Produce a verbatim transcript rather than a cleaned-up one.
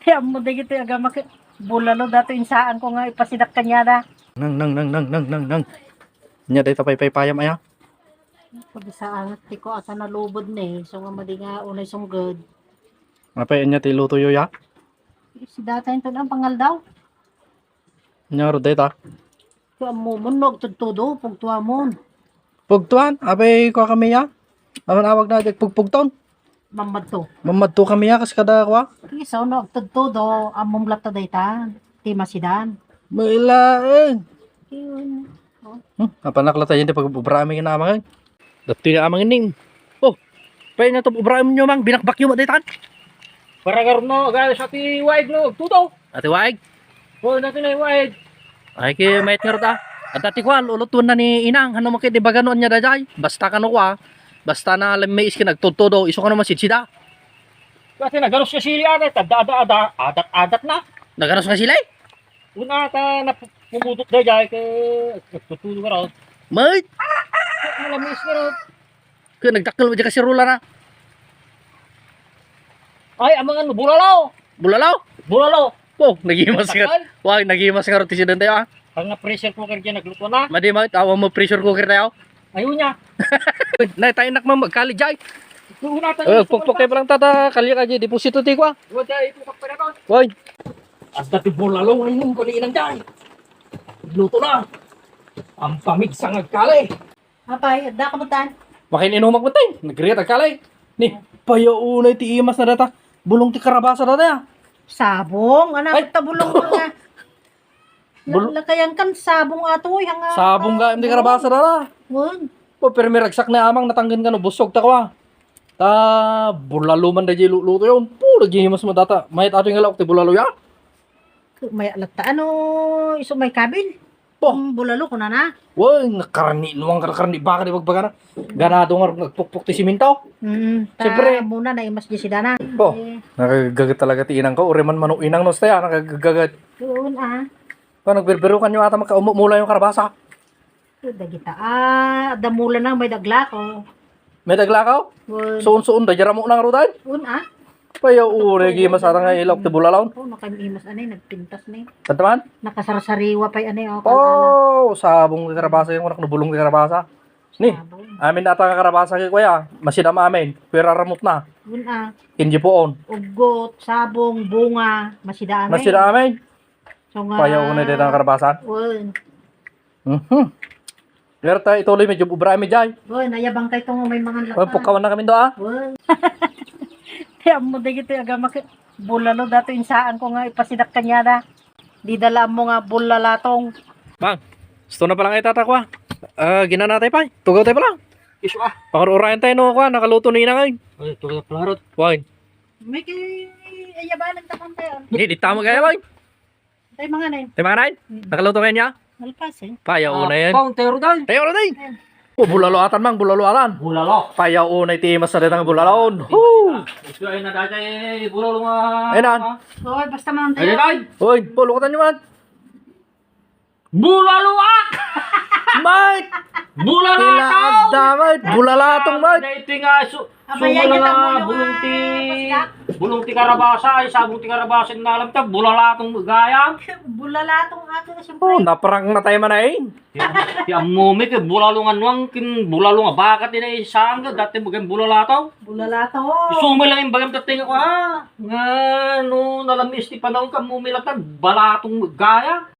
Ti ammo dagiti agamak, bulalo dato insaanko nga ipasidak kaniada. Nang, nang, nang, nang, nang, nang, nang. Nya dayta paypaypayam aya? Pagsaanget ti ko asa nalubod ni, so nga madi nga unay sungged. Apay, anya ti lutoyo ya? Si data yung tulang pangaldaw. Nya ro dayta? Ti ammo, mun no agtudtudo, pugtuamon. Pugtuan? Apay, kua kami ya? Aman awag na, agpugpugton? Mammadto. Mammadto kami ya, kas kada kua? Iso, no agtudtudo, ammom latta dayta. Ti masidan. Mailaen. Yun. Hmm, apanak latta yan, ti pag-ubra amin nga naman. Datoy nga amang ining. Oh, pay na to, ubraem nyo, mang, binakbak nyo, madaytan. Para garno, gaya sa ti waig no, tuto. Ati waig? Oh, natin ay waig. Ay, ki mayat nga ruta. At dati kwa, lulutuan na ni Inang, ano mo kiti bagano niya dayjay? Basta kano kwa, basta na lemmais ki nagtudtudo, iso kano masidsida. Kasi naganos ka sili, ada, ada, ada, ada, adat, adat na. Naganos nga sili? Una ta napumudot dayjay, ke, nagtudtudo ka raw. Mayat? Malamis ka raw. Kaya nagdakkel mo di kasirola na. Ay, amangan mo, bulalo! Bulalo? Bulalo! Oh, nagimas nga. Nagdakkel? Wag, nagimas nga roti si Dante, ah. Ang na pressure cooker dyan, nagluto na. Madi, madi, awa mo pressure cooker tayo. Ayaw niya. Nay, tayo nak, ma'am, magkali, jay. Ito na tayo. Eh, pukpok kayo palang tata, kali ka, jay, deposito tayo, ah. Wala, ito ka pa na to. Wag. Hasta ti bulalo, ngayon, kali ilang jay. Luto na. Ang pamigsa nga kali. Apay, adda ka mo tan? Makin inumak mo, tay. Nagriat agkalay. Ni, payaunay ti imas na data. Bulong ti karabasa data, ya. Sabong? Ana, ay, ta bulong mo nga. Bul- La-, lakayan kan sabong ato, uy, hanga. Sabong ga, hindi karabasa data. Wen. O, pero may ragsak na amang natanggen ka, no, busog ta kwa. Ta, bulalo man da di luluto yun. Puro gihimas mo data. Mayat ato yung alawak ti bulalo, ya? May alatta, ano, iso may kabil? Po. Ang bulalo, kunana. Wen, nakarani, nuang ka nakarani, baka di magbagana. Ganado nga nagpukpok ti siminto. Mm, ta siyempre. Muna, naimas di si Dana. Po, eh, nakagagat talaga ti inang ko. Uri man mano inang no, staya, nakagagat. Doon, ah. Pa, nagbirbiro kanyo ata magkaumumula yung karabasa. Dagita, ah, damula na, may daglako. May daglakaw? Wen. Suon-suon da, jara mo nang rudan? Un, ah? Payaw, ure, gimas ata nga ilawak ti bulalaw. Oh, nakamimas, anay, nagpintas ni. Tantaman? Nakasarsariwa pa'y, anay, oh, oh, sabong ti karabasa, yung anak, nabulong ti karabasa. Ni, sabong. Amin ata nga karabasa, kay kuya, masidam amin. Kuya, raramot na. Un, ah. Hindi poon. Ugot, sabong, bunga, masida amin. Masida amin. So nga payaw, unay dayta nga karabasan. Wen. Mhm. Pero ta ituloy, medyo ubra mi jay. Wen, nayabang kay to nga may mangan. Wen, lakan. Pukawan na kami doa. Wen. Ti ammo dagiti agamak, bulalo dato insaanko nga ipasidak kaniada. Di dala ammo nga bulalatong. Mang, gusto na pala nga itata ko, ah. Ah, ginanatay pa, eh. Tugaw tayo pala. Isu, ah. Pakarurayan tayo, no, kwa, nakaluto na inangay. Ay, tugaw pala, Rod. Wine. May kay ayabanan ta kang tayo. Di, di tama kaya, Mang. Tay mga nine. Tay mga nine? Mm. Nakaluto kayo niya? Malpas, eh. Payaw na yan. Pang, tayo, Roday. Tayo, Roday. Ayan. Oh, bulalo atan, Mang, bulalo atan. Bulalo. Payaw na iti mas na datang bulalo. Woo! Ito ay nadagay, eh, bulalo nga. Ayun, ah. Oy, basta man tayo. Ayun, ay. Oy, pulutan niyo man. Bulalo, ah! Mike! Bulalo, tila adda, Mike. Bulalatong, Mike. Dahil ito nga, su-, sumala nga, bulong ti, bulong ti karabasa, ay sabong ti karabasa, nalam ta, bulalatong gayam. Bulalatong ato, siyempre. Oh, naparang na tayo man ay. Ti ammo mi, ti bulalo nga nuang, kin bulalo nga baka, ti na isang, dati mo kayong bulalatong. Bulalatong. Sumala nga yung bagam tating ako, ha? Nga, no, nalam isti panahon ka, mumila ta, balatong gayam.